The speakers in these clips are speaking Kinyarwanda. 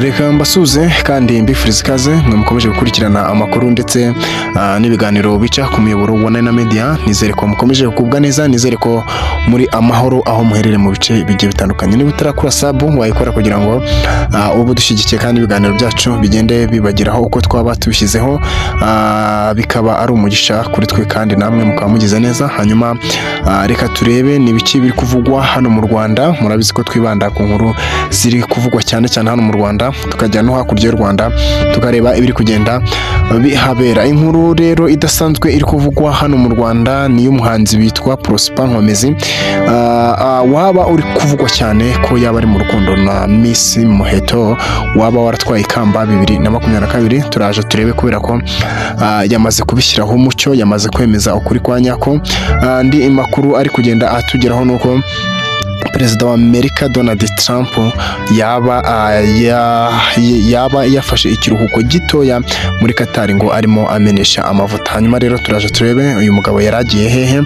Reka mbasuze kandi mbifuriza ikaze mwe mukomeje gukurikirana amakuru ndetse n'ibiganiro bica ku muyoboro wa Nina Media. Nizere ko mukomeje kugubwa neza, nizere ko muri amahoro aho muherereye mu bice bigiye bitandukanye. Niba utarakora sub, wayikora kugira ngo ube udushyigikiye kandi ibiganiro byacu bigende bibageraho uko twaba tubishyizeho, bikaba ari umugisha kuri twe kandi namwe mukaba mugize neza. Hanyuma reka turebe ni ibiki biri kuvugwa hano mu Rwanda. Murabizi ko twibanda ku nkuru ziri kuvugwa cyane cyane hano mu Rwanda, tukajya no hakurya y'u Rwanda tukareba ibiri kugenda bihabera. Inkuru rero idasanzwe iri kuvugwa hano mu Rwanda ni iy'umuhanzi witwa Prosper Nkomezi, waba uri kuvugwa cyane ko yaba ari mu rukundo na Miss Muheto waba waratwaye ikamba 2022. Turaje turebe kubera ko yamaze kubishyiraho umucyo, yamaze kwemeza ukuri kwa nyako. Andi makuru ari kugenda atugeraho nuko Perezida wa Amerika Donald Trump yaba yafashe ikiruhuko gitoya muri Qatar ngo arimo amenesha amavuta. Hanyuma rero turaje turebe uyu mugabo yari agiye hehe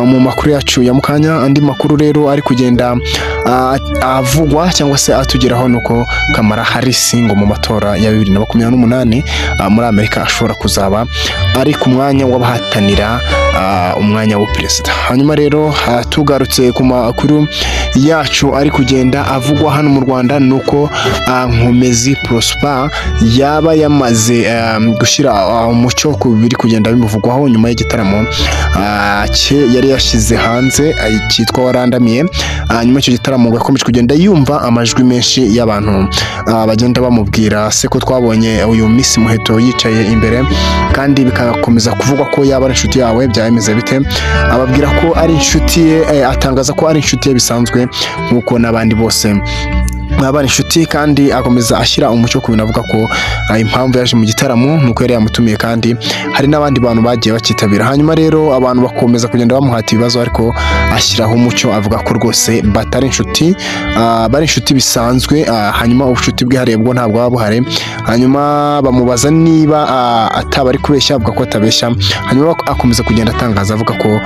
mu makuru yacu ya mukanya. Andi makuru rero ari kugenda avugwa cyangwa se atugeraho nuko Kamala Harris ngo mu matora ya 2028 muri Amerika ashobora kuzaba ari ku mwanya w'abahatanira umwanya wa perezida. Hanyuma rero tugarutse ku makuru yacu ari kugenda avugwa hano mu Rwanda, nuko Nkomezi Prosper yaba yamaze gushyira umucyo ku biri kugenda bimuvugwaho nyuma y'igitaramo cye yari yashyize hanze cyitwa Warandamiye. Nyuma y'icyo gitaramo ngo yakomeje kugenda yumva amajwi menshi y'abantu bagenda bamubwira se ko twabonye uyu Miss Muheto yicaye imbere kandi bikakomeza kuvugwa ko yaba ari inshuti yawe, byaba bimeze bite? Ababwira ko ari inshuti ye, atangaza ko ari inshuti ye bisanzwe nk'uko n'abandi bose baba inshuti, kandi akomeza ashyira umucyo ku bintu, avuga ko impamvu yaje mu gitaramo nuko yari yamutumiye kandi hari n'abandi bantu bagiye bakitabira. Hanyuma rero abantu bakomeza kugenda bamuhata ibibazo, ariko ashyiraho umucyo avuga ko rwose batari inshuti, bari inshuti bisanzwe, hanyuma ubucuti bwihariye bwo ntabwo buba buhari. Hanyuma bamubaza niba ataba ari kubeshya, avuga ko atabeshya. Hanyuma akomeza kugenda atangaza avuga ko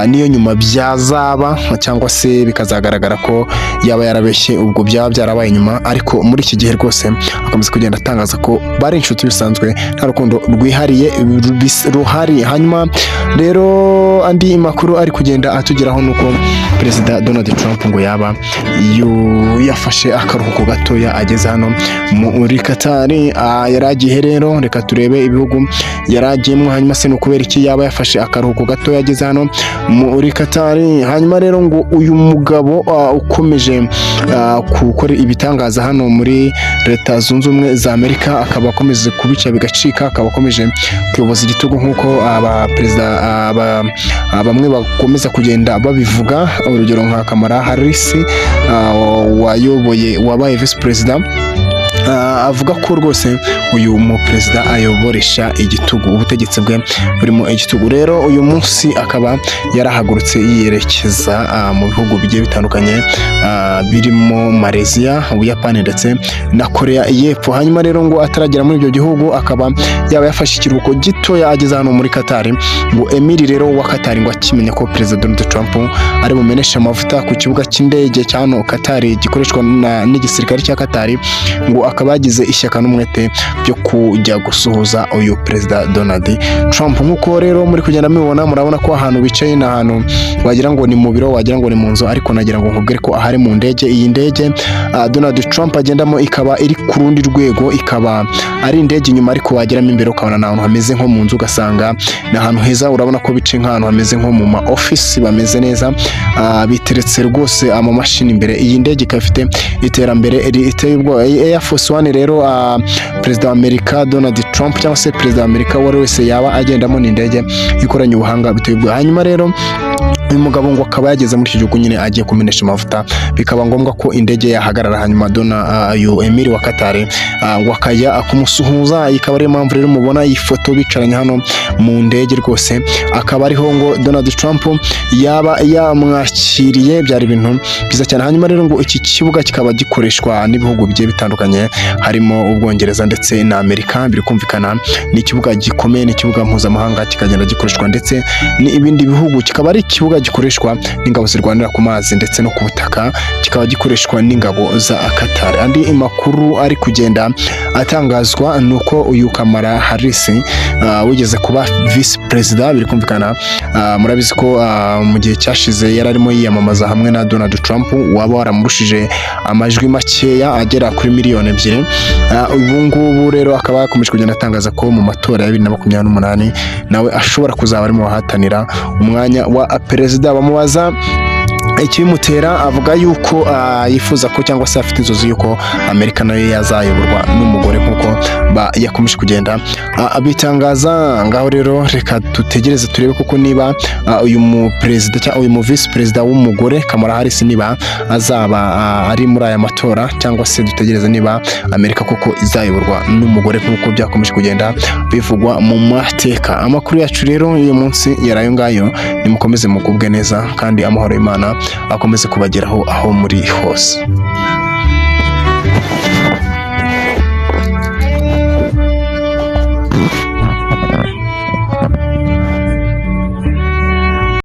niyo nyuma byazaba cyangwa se bikazagaragara ko yaba yarabeshye, ubwo byaba byarabaye nyuma, ariko muri iki gihe rwose akomeza kugenda atangaza ko bari inshuti bisanzwe, nta rukundo rwihariye ruhari. Hanyuma rero andi makuru ari kugenda atugeraho nuko Perezida Donald Trump ngo yaba yafashe akaruhuko gatoya ageze hano muri Qatar. Yari agiye rero, reka turebe ibihugu yari agiyemo. Hanyuma se ni ukubera iki yaba yafashe akaruhuko gatoya ageze hano muri Qatar? Hanyuma rero ngo uyu mugabo ukomeje gukora ibitangaza hano muri Leta Zunze Ubumwe za Amerika, akaba akomeje kubica bigacika, akaba akomeje kuyoboza igitugu nk'uko aba perezida bamwe bakomeza kugenda babivuga, urugero nka Kamala Harris wayoboye, wabaye visi perezida, avuga ko rwose uyu muperezida ayoboresha igitugu, ubutegetsi bwe burimo igitugu. Rero uyu munsi akaba yarahagurutse yerekeza mu bihugu bigiye bitandukanye, birimo Malaysia, Ubuyapani ndetse na Korea y'Epfo. Hanyuma rero ngo ataragera muri ibyo bihugu akaba yaba yafashe ikiruhuko gitoya ageze hano muri Qatar. Ngo Emir rero wa Qatar ngo akimenya ko Perezida Donald Trump ari bumeneshe amavuta ku kibuga cy'indege cya hano Qatar gikoreshwa n'igisirikare cya Qatar, ngo akaba yagize ishyaka n'umwete byo kujya gusuhuza uyu Perezida Donald Trump. Nk'uko rero muri kugenda mubibona, murabona ko ahantu bicaye ni ahantu wagira ngo ni mu biro, wagira ngo ni mu nzu, ariko nagira ngo nkubwire ko ahari mu ndege. Iyi ndege Donald Trump agendamo ikaba iri ku rundi rwego, ikaba ari indege inyuma, ariko wageramo imbere ukabona ni ahantu hameze nko mu nzu, ugasanga ni ahantu heza. Urabona ko bicaye nk'ahantu hameze nko mu ma office, bameze neza, biteretse rwose amamashini imbere. Iyi ndege ikaba ifite iterambere riteye ubwoba. Iyi Air Force One rero Perezida wa Amerika Donald Trump cyangwa se Perezida wa Amerika uwo ari wese yaba agendamo, ni indege ikoranye ubuhanga biteye ubwoba. Hanyuma rero uyu mugabo ngo akaba yageze muri iki gihugu nyine agiye kumenesha amavuta, bikaba ngombwa ko indege yahagarara, hanyuma dona uyu Emir wa Qatar ngo akajya kumusuhuza. Ikaba ariyo mpamvu rero mubona iyi foto bicaranye hano mu ndege rwose, akaba ariho ngo Donald Trump yaba yamwakiriye. Byari ibintu byiza cyane. Hanyuma rero ngo iki kibuga kikaba gikoreshwa n'ibihugu bigiye bitandukanye, harimo Ubwongereza ndetse na Amerika. Biri kumvikana ni ikibuga gikomeye, ni ikibuga mpuzamahanga, kikagenda gikoreshwa ndetse n'ibindi bihugu, kikaba ari ikibuga gikoreshwa n'ingabo zirwanira ku mazi ndetse no ku butaka, kikaba gikoreshwa n'ingabo za Qatar. Andi makuru ari kugenda atangazwa ni uko uyu Kamala Harris wigeze kuba vice perezida, biri kumvikana, murabizi ko mu gihe cyashize yari arimo yiyamamaza hamwe na Donald Trump waba waramurushije amajwi makeya agera kuri miliyoni 2. Ubu ngubu rero akaba yakomeje kugenda atangaza ko mu matora ya 2028 nawe ashobora kuzaba arimo ahatanira umwanya wa perezida. Bamubaza ikibimutera, avuga yuko yifuza ko cyangwa se afite inzozi yuko Amerika nayo yazayoborwa n'umugore, nk'uko yakomeje kugenda abitangaza. Ngaho rero reka dutegereze turebe koko niba uyu mu perezida cyangwa uyu mu vice perezida w'umugore Kamala Harris niba azaba ari muri aya matora, cyangwa se dutegereze niba Amerika koko izayoborwa n'umugore nk'uko byakomeje kugenda bivugwa mu mateka. Amakuru yacu rero y'uyu munsi yari ayo ngayo. Nimukomeze mugubwe neza kandi amahoro y'Imana akomeze kubageraho aho muri hose.